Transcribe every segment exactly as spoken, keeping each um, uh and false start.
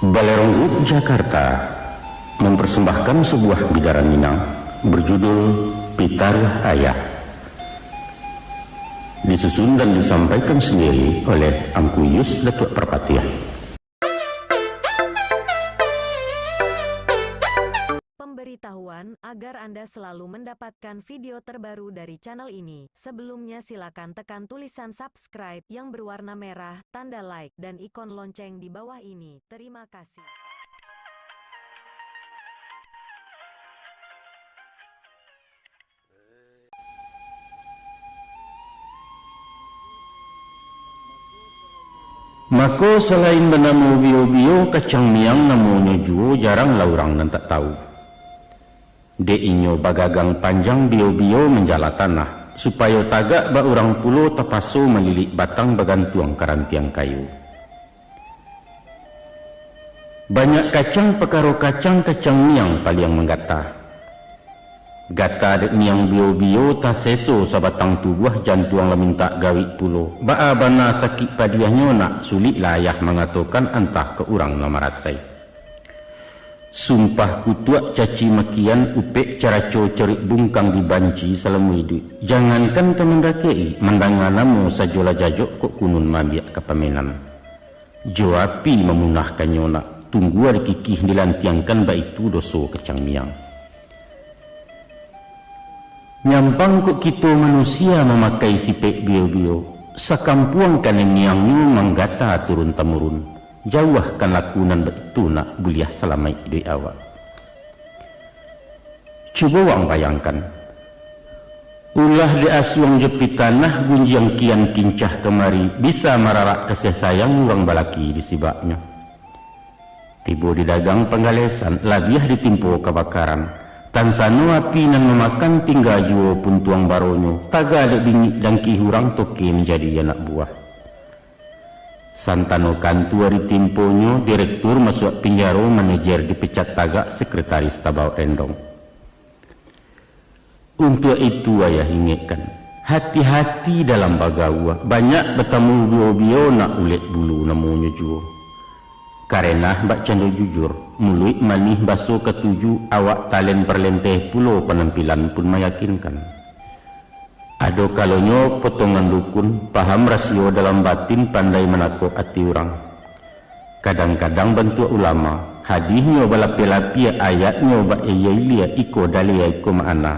Balerong Group Jakarta mempersembahkan sebuah bidaran Minang berjudul Pitaruah Ayah. Disusun dan disampaikan sendiri oleh Angku Yus Datuak Parpatiah. Pemberitahuan, agar Anda selalu mendapatkan video terbaru dari channel ini, sebelumnya silakan tekan tulisan subscribe yang berwarna merah, tanda like, dan ikon lonceng di bawah ini. Terima kasih. Mako, salain banamo Bio-Bio, kacang miang namonyo juo jarang lah urang nan tak tawu. Dek inyo bagagang panjang Bio-Bio manjala tanah, supayo tagak bak urang pulo tapaso malilik batang bagantuang ka rantiang kayu. Banyak kacang pakaro kacang, kacang miang paliang manggata. Gata dek miang Bio-Bio taseso sabatang tubuah, jantuang lah mintak gawik pulo. Baa bana sakik padiahnyo nak, sulik lah ayah mangatokan antah ka urang nan marasai. Sumpah kutuak caci makian, upek caraco carik bungkang dibanci salamo iduik. Jangankan ka mandakek-i, mandanga namo sajo lah jajok kok kunun maambiak ka pamenan. Jo api mamunahkannyo nak, tunggua dikikih dilantiangkan, baitu doso kacang miang. Nyampang kok kito manusia mamakai sipek Bio-Bio, sakampuang kanai miangnyo manggata turun-tamurun. Jauahkan laku nan baitu nak, buliah salamaik iduik awak. Cubo waang bayangkan, ulah diasuang jo pitanah, gunjiang kian kincah kamari, bisa mararak kasiah sayang urang balaki di sibaknyo. Tibo di dagang panggalesan, labiah ditimpo kabakaran. Tansano api nan mamakan, tingga juo puntuang baronyo, taga dek bingik dangkih urang, toke manjadi anak buah. Santano kantua ditimponyo, direktur masuak pinjaro, manajer dipecat tagak, sekretaris tabaok rendong. Untuak itu ayah ingekkan, hati-hati dalam bagaua, banyak batamu Bio-Bio nak, ulek bulu namonyo juo. Karenah bakcando jujur, muluik manih baso katuju, awak talen parlenteh pulo, panampilan pun mayakinkan. Ado kalonyo potongan dukun, paham rasio dalam batin, pandai manakok ati urang. Kadang-kadang bantuak ulama, hadihnyo balapia-lapia, ayatnyo bailia-ilia, iko dalia, iko ma'ana.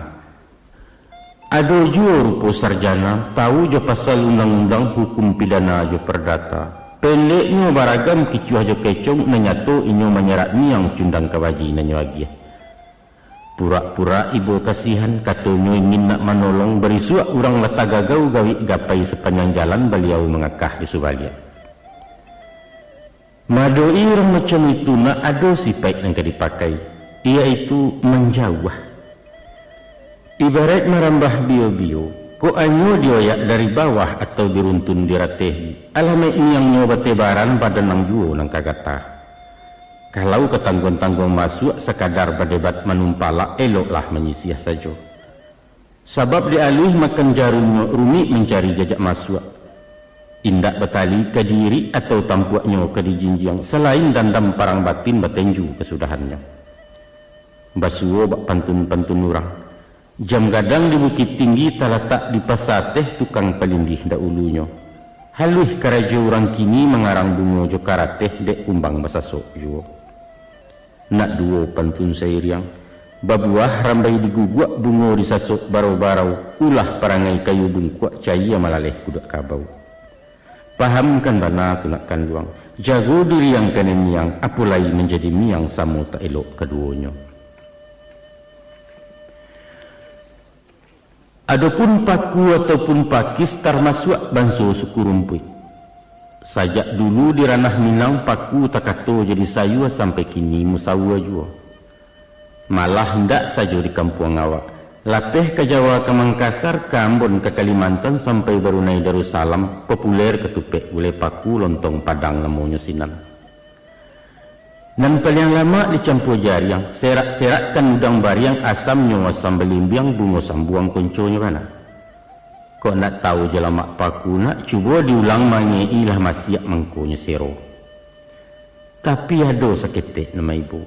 Ado juo rupo sarjana, tawu jo pasal undang-undang, hukum pidana jo pardata. Pendeknyo baragam kicuah jo kecong, nan nyato inyo manyerak miang, cundang kabaji nan nyo agiah. Purak-purak ibo kasihan, katonyo ingin nak manolong, barisuak urang lah tagagau, gawik gapai sapanjang jalan, baliau mangakah di subaliak. Maadoki urang macam itu nak, ado sipaik nan ka dipakai, iyaitu manjauah. Ibaraik marambah Bio-Bio, kok anyo dioyak dari bawah atau diruntun dirateh, alamaik miangnyo batebaran, badan nan juo nan ka gata. Kalau ka tangguang-tangguang masuak, sakadar badebat manumpalak, eloklah manyisiah sajo. Sabab dek aluih makan jarumnyo, rumik mancari jajak masuak. Indak batali ka diirik, atau tampuaknyo ka dijinjiang, salain dandam parang batin, batenju kasudahannyo. Basuo bak pantun-pantun urang, jam gadang di Bukittinggi, talatak di Pasa Ateh, tukang palindih dahulunyo. Haluih karajo urang kini, mangarang bungo jo karateh, dek kumbang basasok juo. Nak duo pantun sairiang, babuah rambai di guguak, bungo disasok barau-barau, ulah parangai kayu bungkuak, cayia malaleh kuduak kabau. Pahamkan bana tu nak kanduang, jago diri ang kanai miang, apo lai manjadi miang, samo tak elok kaduonyo. Adopun paku ataupun pakis, tarmasuak banso suku rumpuik. Sajak dulu di ranah Minang, paku takato jadi sayua, sampai kini musaua juo. Malah indak sajo di kampuang awak, lapeh ka Jawa, ka Mangkasar, ka Ambon, ka Kalimantan, sampai Barunai Darussalam, populer katupek gulai paku, lontong Padang namonyo sinan. Nan paliang lamak dicampua jariang, serak-serakkan udang bariang, asamnyo asam balimbiang, bungo sambuang konconyo bana. Kok nak tahu jo lamak paku nak, cubo diulang mangei, lah masiak mangkonyo sero. Tapi ado saketek nan maibo.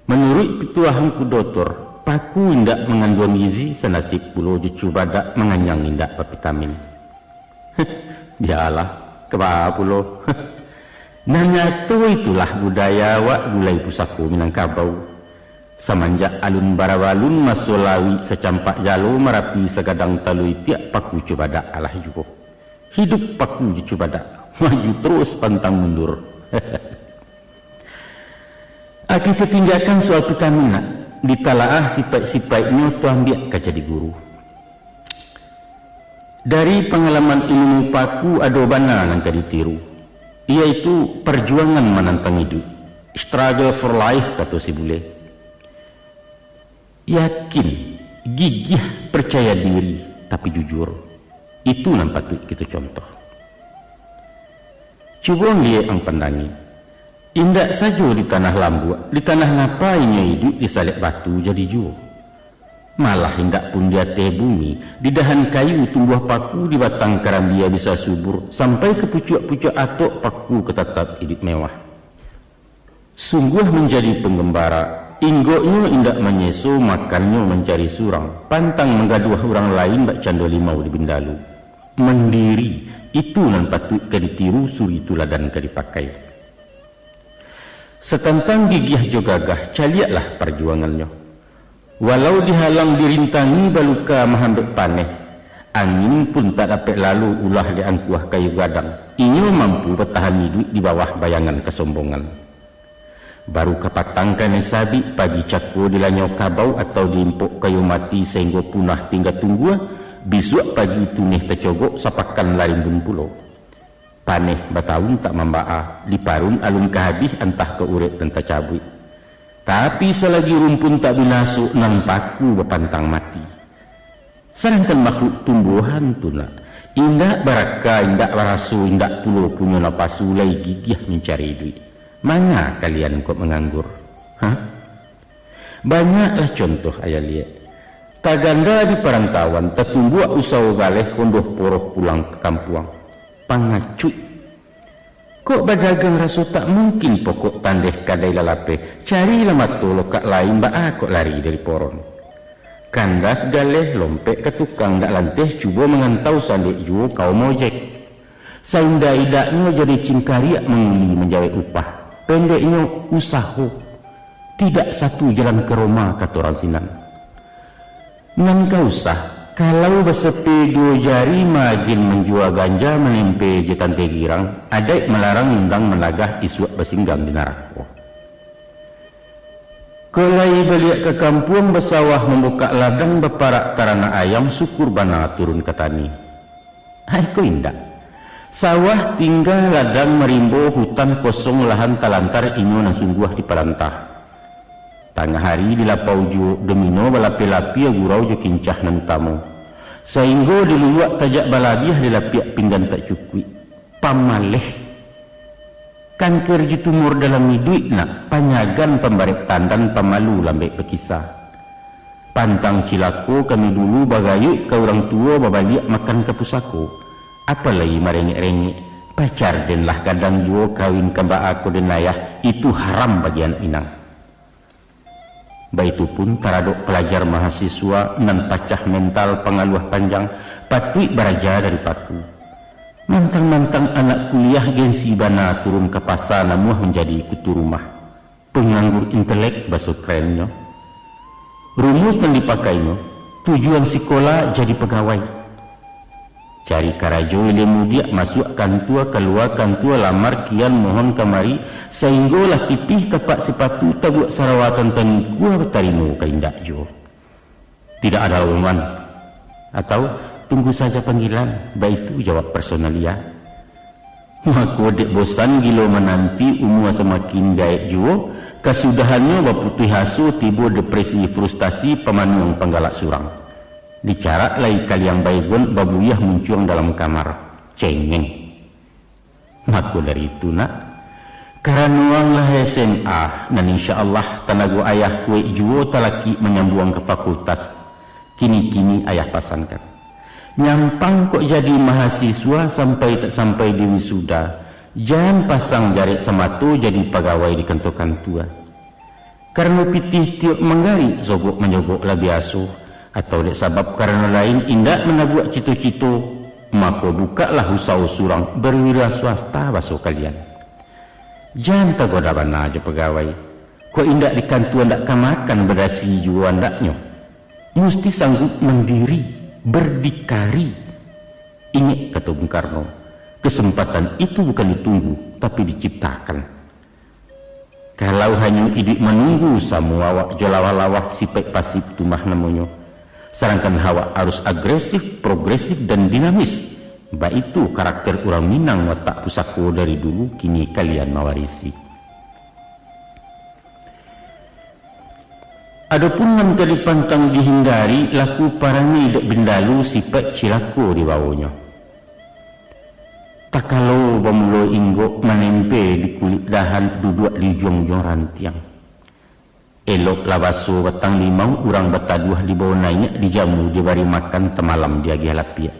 Manuruik pituah Angku Dotor, paku indak manganduang gizi, sanasib pulo jo cubadak manganyang indak bapitamin. Bialah, ka baa pulo. Nan nyato itulah budaya awak gulai pusako Minangkabau. Samanjak alun barabalun maso lawik sacampak jalo, Marapi sagadang talua itiak, paku cubadak alah juo. Hidup paku jo cubadak, maju terus pantang mundur. Ah, kito tinggakan soal pitamin nak, ditalaah sipaik-sipaiknyo tu ambiak ka jadi guru. Dari pangalaman ilmu paku ado bana nan ka ditiru, yaitu parjuangan manantang iduik, struggle for life, kato si bule. Yakin, gigiah, parcaya diri, tapi jujur. Itu nan patuik kito contoh. Cubo ang liek ang pandangi. Indak sajo di tanah lambuak, di tanah napa inyo iduik disalek batu jadi juo. Malah indak pun di ateh bumi, di dahan kayu tumbuah paku, di batang karambia bisa subur, sampai ka pucuak-pucuak atok paku ka tatap iduik mewah. Sungguah manjadi panggambara, inggoknyo indak manyeso, makannyo mancari surang, pantang manggaduah urang lain bak cando limau di bindalu. Mandiri, itu nan patuik ka ditiru, suri tuladan ka dipakai. Satantang gigiah jo gagah, caliaklah parjuangannyo. Walau dihalang dirintangi baluka mahambek paneh, angin pun tak dapek lalu ulah di angkuah kayu gadang. Inyo mampu batahan iduik di bawah bayangan kasombongan. Baru kapatang kanai sabik, pagi cako dilanyau kabau atau diimpok kayu mati sainggo punah tingga tunggua, bisuak pagi tuneh tacogok, sapakan lah rimbun pulo. Paneh batahun tak mambaa, diparun alun ka habih, antah ka urek nan tacabuik. Tapi salagi rumpun tak binaso, nan paku bapantang mati. Sadangkan makhluk tumbuahan tu nak, indak baraka, indak baraso, indak pulo punyo napasu, lai gigiah mancari iduik. Manga kalian kok manganggur? Hah? Banyaklah contoh ayah liek. Tagando di parantauan, tatumbuak usaho galeh, kondoh poroh pulang ka kampuang. Pangacuik. Kok badagang raso tak mungkin, pokok tandeh kadai lah lapeh, carilah mato lokak lain, baa kok lari dari poron. Kandas galeh, lompek ka tukang, dak lanteh cubo mangantau, sandek juo kaum ojek. Saindak-indaknyo jadi cingkariak manguli manjawek upah. Pendeknyo, usaho. Tidak satu jalan ka Roma, kato urang sinan. Nan ka usah, kalau basepe duo jari, maagiah manjua ganja, manempe jo tanteh girang, adaik malarang, undang managah, isuak basinggang di narako. Kok lai baliak ka kampuang, basawah, mambukak ladang, baparak taranak ayam, syukur bana turun ka tani. Ai ko indak. Sawah tingga, ladang marimbo, hutan kosong, lahan talantar, inyo nan sungguah dipalantah. Tangah ari di lapau juo, domino balapeh-lapeh, gurau jo kincah nan utamo. Sainggo diluluak tajak balabiah, dilapiak pinggan tak cukuik. Pamaleh. Kanker jo tumor dalam iduik nak, panyagan pambarek tandan, pamalu lambek bakisa. Pantang cilako kami dulu, bagayuik ka urang tuo, babaliak makan ka pusako. Apalai marengek-rengek, pacar den lah gadang juo, kawin ka baa ko den ayah, itu haram bagi anak Minang. Baitu pun taradok palajar mahasiswa nan pacah mental, pangaluah panjang, patuik baraja dari paku. Mantang-mantang anak kuliah, gengsi bana turun ka pasa, namuah manjadi kutu rumah. Panganggur intelek, baso kerennyo. Rumus nan dipakainyo, tujuan sikola jadi pagawai. Cari karajo ilia mudiak, masuak kantua, kalua kantua, lamar kian, mohon kamari, sainggo lah tipih tapak sipatu, tabuak sarawa tantang ikua, batarimo ka indak juo. Tidak ada lowongan, atau tunggu saja panggilan, baitu jawab personalia. Mako, dek bosan gilo mananti, umua samakin gaek juo, kasudahannyo baputuih aso, tibo depresi, frustasi, pamanuang panggalak surang. Dicarak lai kaliang Baygon, babuyah muncuang dalam kamar. Cengeng. Mako dari itu, nak, karano ang lah S M A, nan insya Allah tanago ayah kuaik juo, talakik manyambuang ka fakultas. Kini-kini ayah pasankan. Nyampang kok jadi mahasiswa, sampai tak sampai di wisuda, Jan pasang jarek samato jadi pagawai di kantua-kantua. Karano pitih tiok manggarik, sogok manjogok lah biaso, atau dek sabab karano lain indak manabuak cito-cito, mako bukaklah usaho surang berwira swasta baso kalian. Jan tagoda bana jo pagawai. Kok indak di kantua ndak ka makan, badasi juo andaknyo. Musti sanggup mandiri, berdikari. Ingek kato Bung Karno, kesempatan itu bukan ditunggu, tapi diciptakan. Kalau hanyo iduik manunggu, samo awak jo lawah-lawah, sipaik pasif tu mah namonyo. Sadangkan awak harus agresif, progresif, dan dinamis. Baitu karakter urang Minang watak pusako dari dulu, kini kalian mawarisi. Adopun nan ka dipantang dihindari, laku parangai dek bindalu, sipaik cilako dibawonyo. Takalo bamulo inggok manempe di kulik dahan, duduak di ujuang-ujuang rantiang. Eloklah baso batang limau, urang bataduah dibawo naiak, dijamu dibari makan, tamalam diagiah lapiak.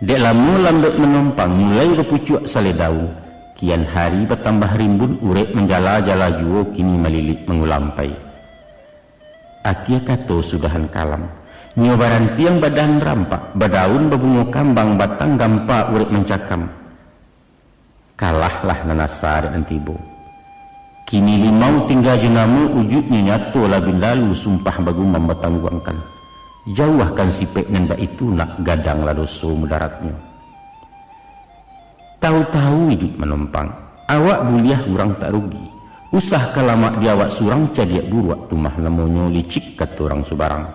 Dek lamo lambek manompang, mulai bapucuak salai daun, kian hari batambah rimbun, urek manjala-jala juo, kini malilik mangulampai. Akia kato sudahan kalam. Nyo barantiang badahan rampak, badaun babungo kambang, batang gampa urek mancakam. Kalahlah nan asa dek nan tibo. Kini limau tingga jo namo, ujuiknyo nyato lah bindalu, sumpah bagumam batangguangkan. Jauahkan sipaik nan baitu nak, gadanglah doso mudaratnyo. Tahu-tahu iduik manompang, awak buliah urang tak rugi. Usah ka lamak di awak surang, cadiak buruak tu mah namonyo, licik kato urang subarang.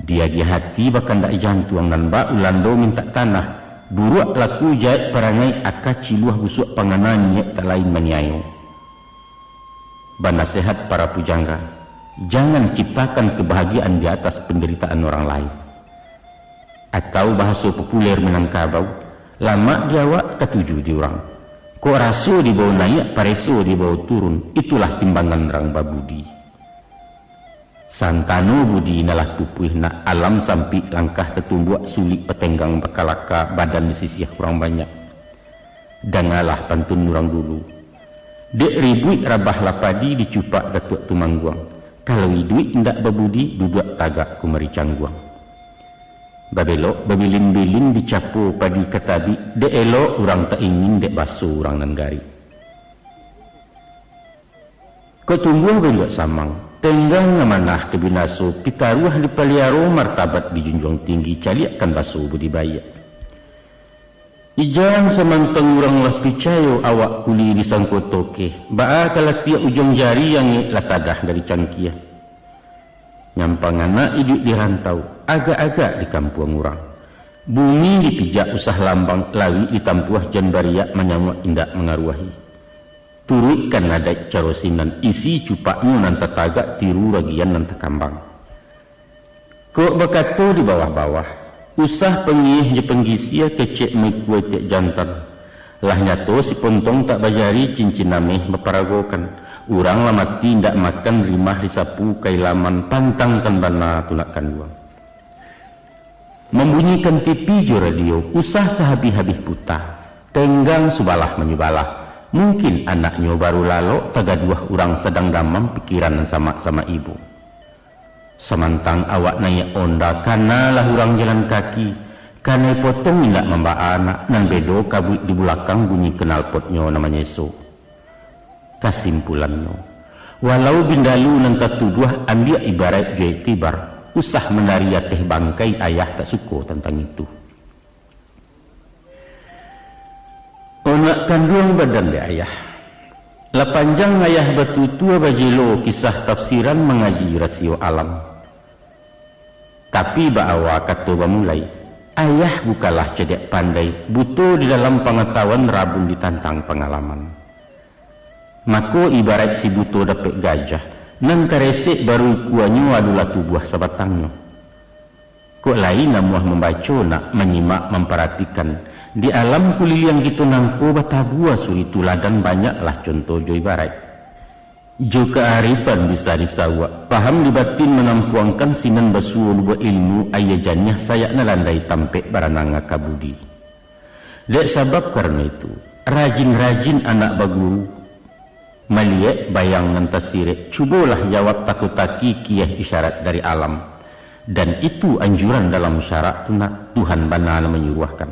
Diagiah ati bakandak jantuang, nan bak Ulando mintak tanah, buruak laku jaek parangai, aka ciluah busuak pangana, niaik tak lain maniayo. Banasehat para pujangga, jangan ciptakan kebahagiaan di atas penderitaan orang lain. Atau bahaso populer Minangkabau, lamak di awak katuju di urang. Kok raso dibawo naiak, pareso dibawo turun, itulah timbangan urang babudi. Santano budi nan lah pupuih nak, alam sampik langkah tatumbuak, sulik batenggang bakalaka, badan disisiah urang banyak. Dangalah pantun urang dulu. Dek ribuik rabahlah padi, dicupak Datuak Tumangguang. Kalau iduik indak babudi, duduak tagak kumari cangguang. Babelok babilin-bilin, dicapo padi ka tabik, dek elok urang tak ingin, dek baso urang nan garik. Kok tumbuah baluak samang, tenggang amanah ka binaso, pitaruah dipaliaro, martabat dijunjuang tinggi, caliakkan baso budi baiak. Ijang samantang urang lah picayo, awak kuli disangko tokeh, baa ka latiak ujuang jari, angek lah tadah dari cangkia. Nyampang anak iduik di rantau, agak-agak di kampuang urang. Bumi dipijak usah lambang, lawik ditampuah jan bariak, manyamuak indak mangaruahi. Turuikkan adaik caro sinan, isi cupaknyo nan tatagak, tiru ragian nan takambang. Kok bakato di bawah-bawah, usah pangieh jo panggisia, kecek maikua itiak jantan. Lah nyato si pontong tak bajari, cincin ameh baparagokan. Urang lah mati indak makan, rimah disapu ka ilaman, pantangkan bana tu nak kanduang. Mambunyikan T V jo radio, usah sahabih-habih puta. Tenggang subalah manyubalah. Mungkin anaknyo baru lalok, tagaduah urang sadang damam, pikiran nan samak-samak ibo. Samantang awak naiak onda, kanalah urang jalan kaki. Kanai potong indak mambaa anak, nan bedo kabuik di bulakang, bunyi knalpotnyo nan manyeso. Kasimpulannyo, walau bindalu nan tatuduah, ambiak ibaraik jo iktibar, usah manari ateh bangkai, ayah tak suko tantang itu. Onak kanduang badan dek ayah. Lah panjang ayah batutua bajelo, kisah tafsiran mangaji rasio alam. Tapi baawa kato bamulai, ayah bukanlah cadiak pandai, buto di dalam pangatahuan, rabun ditantang pangalaman. Mako, ibaraik si buto dapek gajah, nan karesek baru ikuanyo, adolah tubuah sabatangnyo. Kok lai namuah mambaco, nak manyimak, mamparatikan, di alam kuliliang kito nangko batabua suri tuladan, banyaklah conto jo ibaraik. Jo kaarifan bisa disawuak, paham di batin manampuangkan, sinan basuo lubuak ilmu, aia janiah sayak nan landai, tampek baranang aka budi. Dek sabab karano itu, rajin-rajin anak baguru, maliek bayang nan tasirek, cubolah jawab takutaki kieh isyarat dari alam, dan itu anjuran dalam syarak tu nak, Tuhan bana nan manyuruahkan.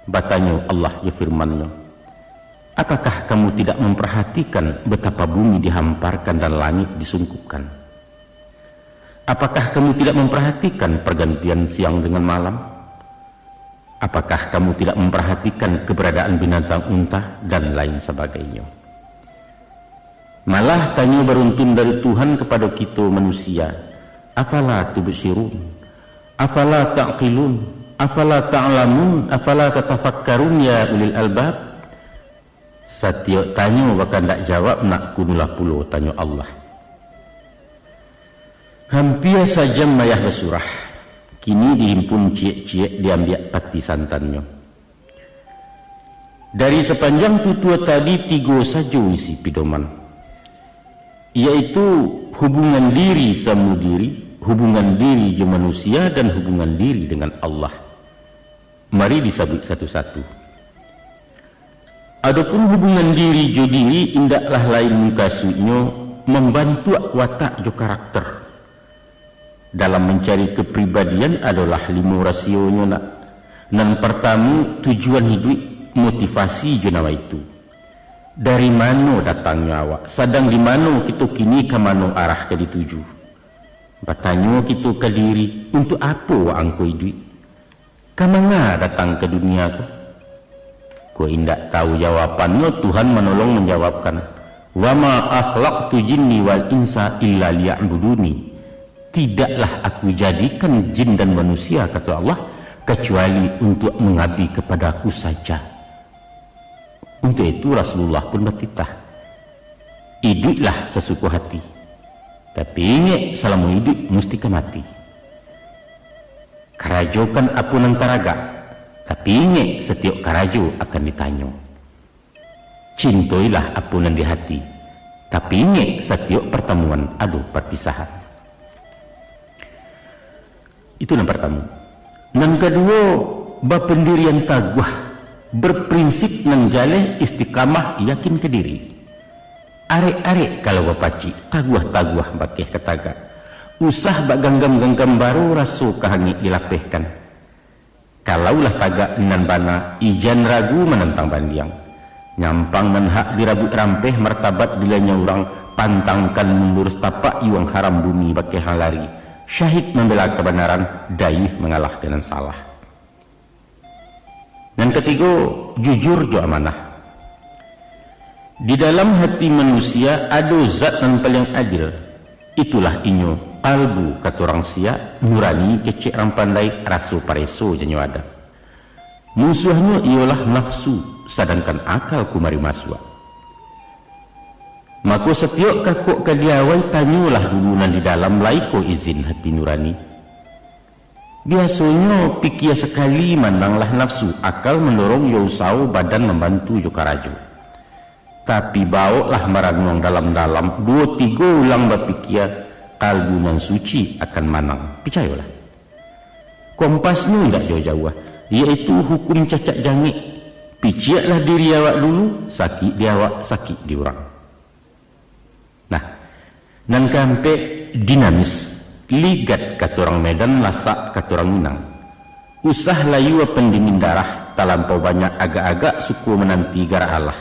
Batanyo Allah jo firman-Nyo, "Apakah kamu tidak memperhatikan betapa bumi dihamparkan dan langit disungkupkan? Apakah kamu tidak memperhatikan pergantian siang dengan malam? Apakah kamu tidak memperhatikan keberadaan binatang unta?" dan lain sabagainyo. Malah tanyo baruntun dari Tuhan kapado kito manusia, "Afala tubsirun? Afala ta'qilun? Afala ta'lamun? Afala tatafakkarun ya ulil albab?" Satiok tanyo bakandak jawab nak, kunulah pulo tanyo Allah. Hampia sajam ayah basurah, kini dihimpun ciek-ciek diambiak pati santannyo. Dari sapanjang tutua tadi tigo sajo isi pidoman, yaitu hubungan diri samo diri, hubungan diri jo manusia, dan hubungan diri dengan Allah. Mari disabuik satu-satu. Adopun hubungan diri jo diri, indaklah lain mukasuiknyo mambantuak watak jo karakter. Dalam mancari kapribadian adolah limo rasionyo nak. Nan partamu, tujuan hiduik, motivasi jo nan baitu. Dari mano datangnyo awak, sadang di mano kito kini, ka mano arah ka dituju? Batanyo kito ka diri, untuak apo waang ko iduik? Ka manga datang ka dunia ko? Kok indak tahu jawabannyo, Tuhan manolong manjawabkan, "Wa ma khalaqtul jinna wal insa illa liya'budun." "Tidaklah Aku jadikan jin dan manusia," kato Allah, "kacuali untuak mangabdi kapado Aku saja." Untuak itu Rasulullah pun batitah, "Iduiklah sasuko hati, tapi ingek, salamo iduik musti ka mati." Karajokan apo nan taragak, tapi ingek, satiok karajo akan ditanyo. Cintoilah apo nan di hati, tapi ingek, satiok partamuan ado parpisahan. Itu nan partamu. Nan kaduo, bapandirian taguah, berprinsip nan jaleh, istiqamah, yakin ka diri. Arek-arek kalau bapacik, taguah-taguah bakeh ka tagak. Usah baganggam-ganggam baro, raso ka hangek dilapehkan. Kalau lah tagak nan bana, ijan ragu manantang bandiang. Nyampang nan hak dirabuik rampeh, martabat dilanyau urang, pantangkan mundur satapak, iwang haram bumi bakeh lari. Syahid mambela kabanaran, dayuih mangalahkan nan salah. Nan katigo, jujur jo amanah. Di dalam hati manusia ado zat nan paliang adil. Itulah inyo, kalbu kato urang siak, nurani kecek urang pandai, raso pareso janyo adat. Musuahnyo iyolah nafsu, sadangkan akal kumari masuak. Mako, satiok kakok ka diawai, tanyolah dulu nan di dalam, lai ko izin hati nurani. Biasonyo, pikia sakali mananglah nafsu, akal mandorong jo usaho, badan mambantu jo karajo. Tapi, bawoklah maranuang dalam-dalam, duo tigo ulang bapikia, kalbu nan suci akan manang. Picayolah. Kompasnyo indak jauah-jauah, yaitu hukum cacak jangek. Piciaklah diri awak dulu, sakik di awak, sakik di urang. Nah, nan kaampek, dinamis, ligat kato urang Medan, lasak kato urang Minang. Usah layua pandingin darah, talampau banyak agak-agak, suko mananti garak Allah.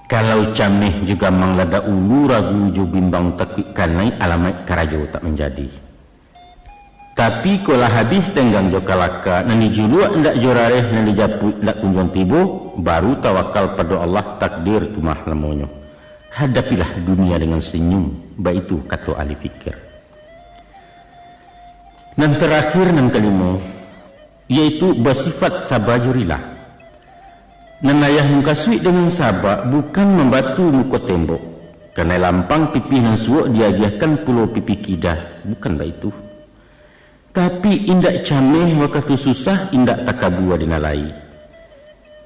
Kalau cameh jo gamang ladak ulu, ragu jo bimbang takuik kanai, alamaik karajo tak manjadi. Tapi, kok lah habih tenggang jo kalaka, nan dijuluak indak jo rareh, nan dijapuik indak kunjuang tibo, baru tawakal pado Allah, takdir tu mah lamonyo. Hadapilah dunia dengan senyum, baitu kato ahli fikir. Nan tarakhir, nan kalimo, yaitu basifat saba jo rila. Nan ayah mukasuik dengan saba, bukan mambatu muko tembok, kanai lampang pipih nan suok diagiahkan pulo pipih kida, bukan baitu. Tapi, indak cameh wakatu susah, indak takabua dinalai.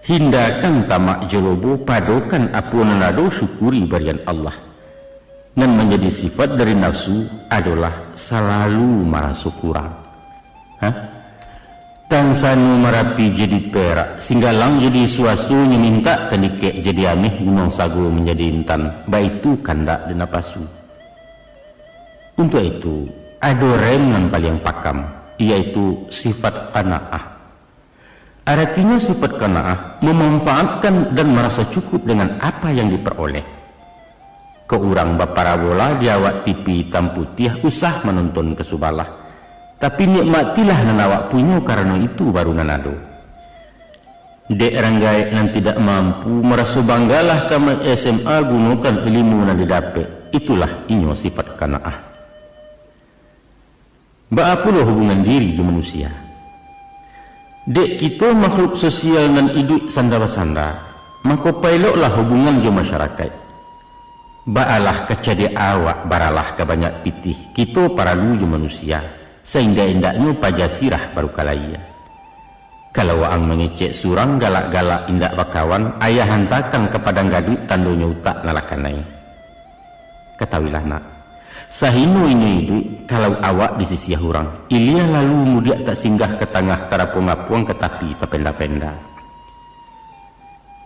Hindakan tamak jo lobo, padokan apo nan ado, syukuri barian Allah. Nan manjadi sifat dari nafsu adolah salalu maraso kurang. Ha? Sano Marapi jadi perak, Singgalang jadi suaso, nyo mintak tandikek jadi ameh, Gunuang Sago manjadi intan, baitu kandak di napasu. Untuak itu, ado rem nan paliang pakam, yaitu sifat qanaah. Aratinyo sifat qanaah, mamanfaatkan dan marasa cukup dengan apa yang diperoleh. Kok urang baparabola di awak T V itam putiah, usah manonton ka subalah. Tapi nikmatilah nan awak punyo, karano itu baru nan ado. Dek rang gaek nan tidak mampu, maraso banggalah tamat S M A, gunokan ilimu nan didapek. Itulah inyo sifat qanaah. Baa pulo hubungan diri jo manusia? Dek kito makhluk sosial nan iduik sanda basanda, mako paeloklah hubungan jo masyarakaik. Baalah ka cadiak awak, baralah ka banyak pitih, kito paralu jo manusia, saindak-indaknyo paja sirah baru ka layia. Kalau waang mangecek surang, galak-galak indak bakawan, ayah hantakan ka padang gaduik, tandonyo utak nan lah kanai. Katahuilah nak, sahino inyo iduik, kalau awak disisiah urang, ilia lalu mudiak tak singgah ka tangah, tarapuang-apuang ka tapi tapenda-penda.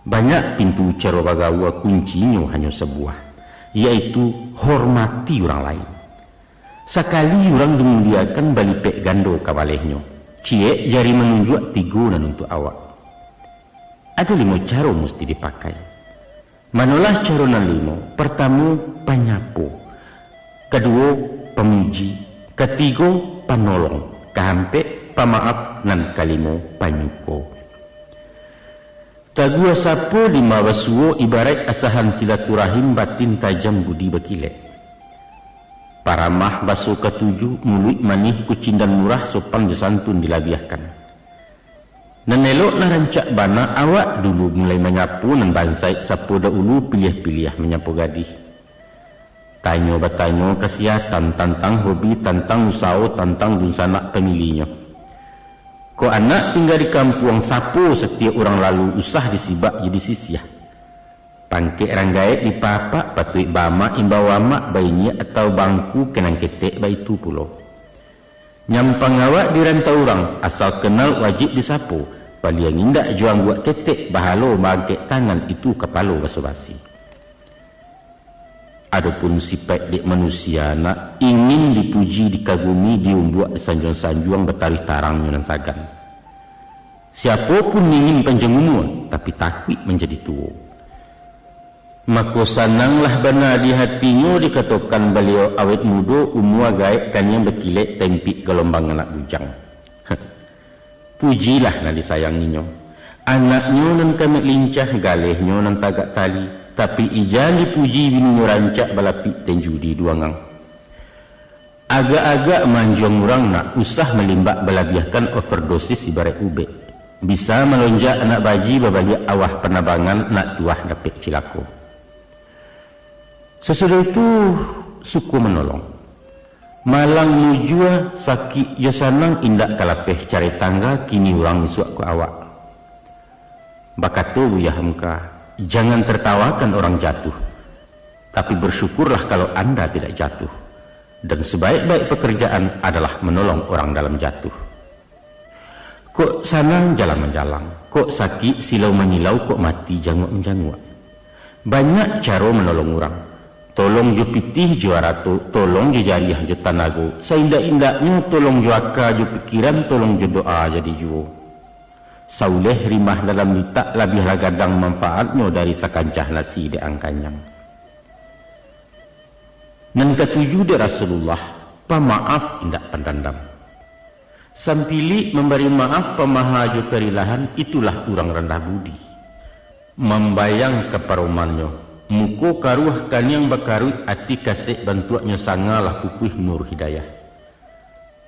Banyak pintu caro bagaua, kuncinyo hanyo sabuah, yaitu hormati urang lain. Sakali urang dimuliakan, balipek gando kabalehnyo, ciek jari manunjuak, tigo nan untuak awak. Ado limo caro musti dipakai. Manolah caro nan limo? Partamo, panyapo. Kaduo, pamuji. Katigo, panolong. Kaampek, pamaaf. Nan kalimo, panyuko. Taguah sapo lima basuo, ibaraik asahan silaturahim, batin tajam budi bakilek. Paramah baso katuju, muluik manih kucindan murah, sopan jo santun dilabiahkan. Nan elok nan rancak bana, awak dulu mulai manyapo nan bansaik, sapo daulu piliah-piliah manyapo gadih. Tanyo batanyo kasihatan, tantang hobi, tantang usaho, tantang dunsanak pamilinyo. Kok anak tingga di kampuang, sapo satiok urang lalu, usah disibak jo disisiah. Pangkek rang gaek dipaapak, patuik baamak imbau amak, bainyiak atau bangku, ka nan ketek baitu pulo. Nyampang awak di rantau urang, asal kenal wajib disapo, paliang indak jo angguak ketek, bahalo maangkek tangan, itu kapalo baso-basi. Adopun sipaik dek manusia, nak ingin dipuji, dikagumi, diumbuak, disanjuang-sanjuang, batarih tarangnyo nan sagan. Siapo pun ingin panjang umua, tapi takuik manjadi tuo. Mako, sananglah bana di hatinyo dikatokan baliau awet mudo, umua gaek kaniang bakilek, taimpik galombang anak bujang. Pujilah nan disayanginyo. Anaknyo nan kamek lincah, galehnyo nan tagak tali, tapi ijaan dipuji, bininyo rancak balapik, tinju di duangang. Agak-agak maanjuang urang, nak usah malimbak balabiahkan, overdosis ibaraik ubek. Bisa malonjak anak baji, babaliak awah panabangan, nak tuah dapek cilako. Sasudah itu, suko manolong. Malang mujua, sakik jo sanang, indak ka lapeh carai tangga, kini urang, isuak ko awak. Bakato Buya Hamka, jangan tertawakan orang jatuh, tapi bersyukurlah kalau anda tidak jatuh. Dan sebaik-baik pekerjaan adalah menolong orang dalam jatuh. Kok sanang jalan manjalang, kok sakik silau manyilau, kok mati janguak manjanguak. Banyak caro manolong urang. Tolong jo pitih jo arato, tolong jo jariah jo tanago, saindak-indaknyo tolong jo aka jo pikiran, tolong jo doa jadi juo. Sauleh rimah dalam litak, labiahlah gadang manfaatnyo dari sakancah nasi dek ang kanyang. Nan katuju dek Rasulullah, pamaaf indak pandandam. Sampilik mambari maaf, pamaha jo karilahan, itulah urang randah budi. Mambayang ka paromannyo, muko karuah kaniang bakaruik, ati kasek bantuaknyo, sangalah pupuih nur hidayah.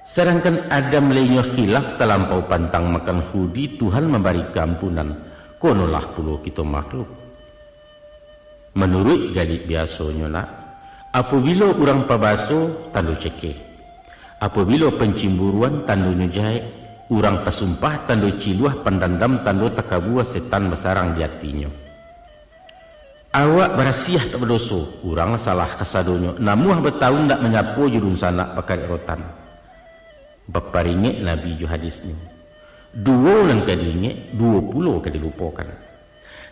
Sadangkan Adam lai nyo khilaf talampau pantang makan khuldi, Tuhan mambari kaampunan, konolah pulo kito makhluk. Manuruik galik biasonyo nak, apobilo urang pabaso, tando cekeh. Apobilo pancimburuan, tandonyo jahek. Urang pasumpah, tando ciluah, pandandam, tando takabua, setan basarang di atinyo. Awak barasiah tak badoso, urang lah salah kasadonyo, namuah batahun ndak manyapo jo dunsanak bakarek rotan. Baparingek Nabi jo hadisnyo, Duo nan ka diingek, duo pulo ka dilupokan.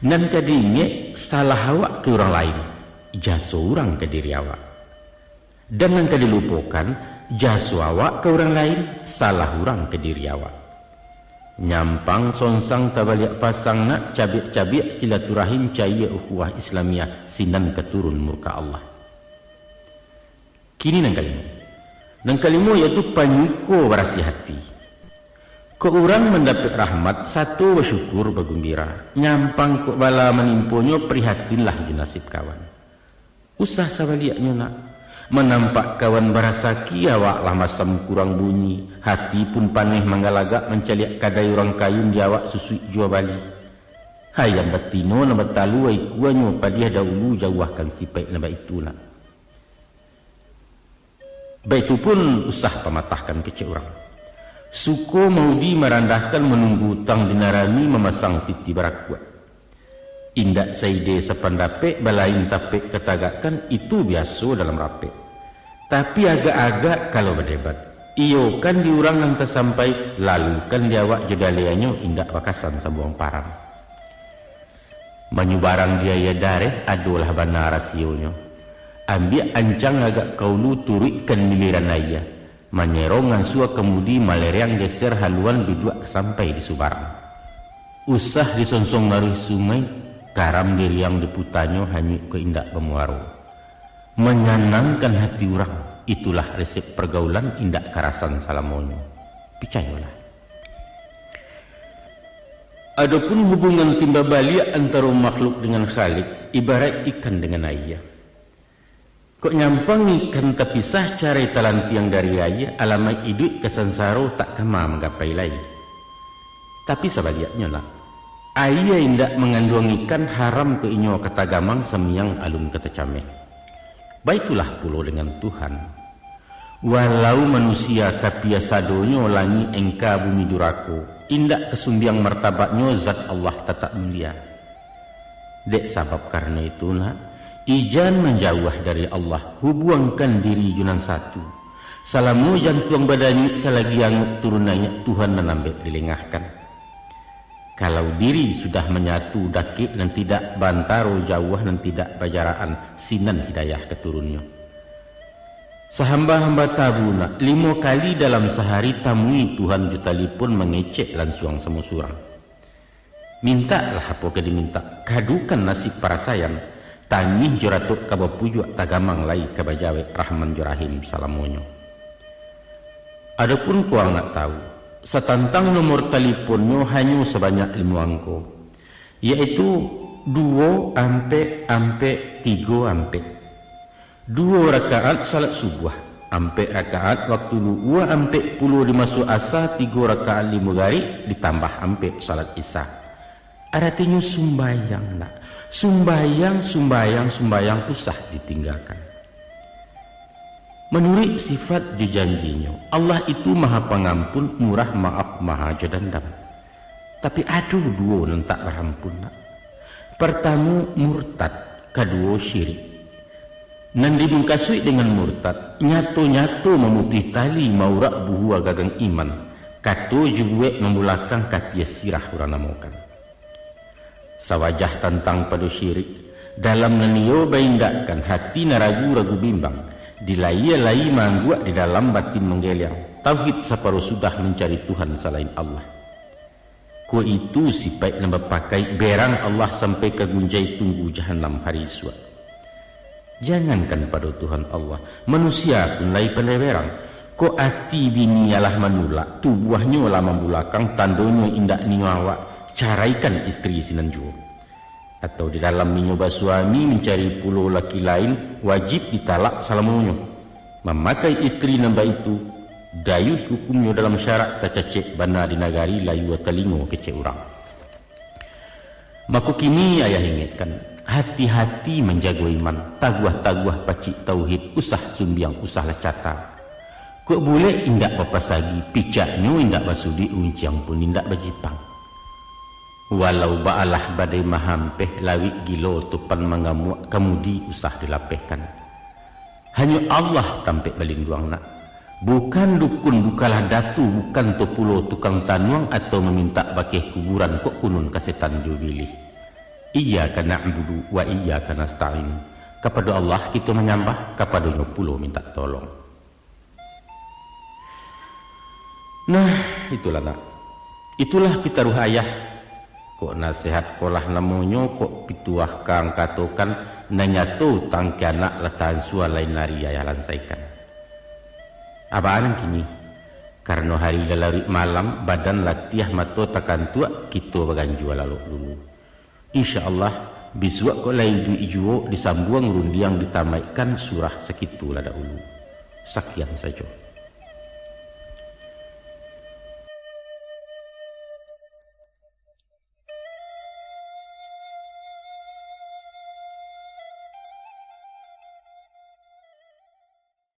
Nan ka diingek, salah awak ka urang lain, jaso urang ka diri awak. Dan nan ka dilupokan, jaso awak ka urang lain, salah urang ka diri awak. Nyampang sonsang tabaliak pasang nak, cabiak-cabiak silaturahim, cayia ukhuwah Islamiah, sinan ka turun murka Allah. Kini nan kalimo. Nan kalimo yaitu panyuko barasiah hati. Kok urang mandapek rahmat, sato basyukur bagumbira. Nyampang kok bala manimponyo, prihatinlah jo nasib kawan. Usah sabaliaknyo nak. Manampak kawan barasaki, awak lah masam kurang bunyi, hati pun paneh manggalagak mancaliak kadai urang kayun di awak susuik jua bali. Ayam batino nan batalua ikuanyo padiah dahulu, jauahkan sipaik nan baitu nak. Baitu pun usah pamatahkan kecek urang. Suko maudi marandahkan, manunggu utang dinarani, mamasang titi barakuak. Indak saide sapandapek, balain tapek katagakkan, itu biaso dalam rapek. Tapi agak-agak kalau badebat, iyokan di urang nan tasampai, lalukan di awak jo dalianyo, indak bakasan sambuang parang. Manyubarang di aia dareh, adolah bana rasionyo. Ambiak ancang agak ka ulu, turuikkan miliran aia. Manyerong ansua kamudi, malereang geser haluan, biduak sampai di subarang. Usah disonsong laruih sungai, karam diriang diputanyo, hanyuik ko indak bamuaro. Manyanangkan hati urang, itulah resep pargaulan, indak karasan salamonyo. Picayolah. Adopun hubungan timba baliak antaro makhluk dengan Khalik, ibaraik ikan dengan aia. Kok nyampang ikan tapisah, carai talantiang dari aia, alamaik iduik ka sansaro, tak kama manggapai lai. Tapi sabaliaknyo nak, aia indak manganduang ikan, haram ko inyo ka tagamang, samiang alun ka tacameh. Baitulah pulo dengan Tuhan. Walau manusia kapia sadonyo, langik engka bumi durako, indak ka sumbiang martabatnyo, zat Allah tatak mulia. Dek sabab karano itu nak, ijan manjauah dari Allah, hubuangkan diri jo nan satu. Salamo jantuang badanyuik, salagi angok turun naiak, Tuhan nan ambek dilengahkan. Kalau diri sudah manyatu, dakek nan tidak baantaro, jauah nan tidak bajaraan, sinan hidayah ka turunnyo. Sahamba-hamba tabu nak, limo kali dalam sahari, tamui Tuhan jo talipon, mangecek lansuang samo surang. Mintaklah apo ka dimintak, kadukan nasib parasaian, tangih jo ratok ka bapujuak, tagamang lai ka bajawek, Rahman jo Rahim salamonyo. Adopun kok ang nak tahu, satantang nomor taliponnyo hanyo sabanyak limo angko, yaitu duo ampek ampek tigo ampek. Duo rakaat salat subuah, ampek rakaat waktu luhua, ampek pulo di maso asa, tigo rakaat di mugarib, ditambah ampek salat isya. Aratinyo sumbayang nak, sumbayang, sumbayang, sumbayang, usah ditinggakan. Manuruik sifat jo janji-Nyo, Allah itu Maha Pangampun, Murah Maaf, Maha jo Dandam. Tapi ado duo nan tak barampun nak. Partamo murtad, kaduo syirik. Nan dimukasuik dengan murtad, nyato-nyato mamutuih tali, maurak buhua gagang iman, kato jo buek mambulakang, kapia sirah urang namokan. Sawajah tantang pado syirik, dalam nan iyo baindakkan, hati nan ragu-ragu bimbang, di layia lai maangguak, di dalam batin manggeliang, tauhid saparo sudah, mancari Tuhan salain Allah. Kok itu sipaik nan bapakai, berang Allah sampai ka gunjai, tunggu jahanam hari isuak. Jangankan pado Tuhan Allah, manusia pun lai pandai berang. Kok ati bini alah manulak, tubuahnyo lah mambulakang, tandonyo indak nio awak, caraikan istri sinan juo. Atau di dalam inyo basuami mancari pulo laki lain, wajib ditalak salamonyo. Mamakai istri nan baitu, dayuih hukumnyo dalam syarak, tacacek bana di nagari, layua talingo kecek urang. Mako kini ayah ingekkan, hati-hati manjago iman, taguah-taguah pacik tauhid, usah sumbiang, usahlah cata. Kok bulek indak bapasagi, picaknyo indak basudik, runciang pun indak bajipang. Walau baalah badai mahampeh, lawik gilo topan mangamuak, kamudi usah dilapehkan. Hanyo Allah tampek balinduang nak. Bukan dukun, bukanlah datu, bukan tu pulo tukang tanuang atau mamintak bakeh kuburan kok kunun ka setan jo bilih. Iyyaka na'budu wa iyyaka nasta'in. Kapado Allah kito manyambah, kapado-Nyo pulo mintak tolong. Nah, itulah nak. Itulah pitaruah ayah. Kok nasihat kolah namonyo, kok pituah kang katokan, nan nyato tangke anak lah tansua lain ari ayah lansaikan. Abaan kini, karano hari lah laruik malam, badan latiah, mato takantuak, kito baganjua lalok dulu. Insya Allah, bisuak kok lai iduik juo, disambuang rundiang, ditamaikkan surah sakitu lah dahulu. Sakian sajo.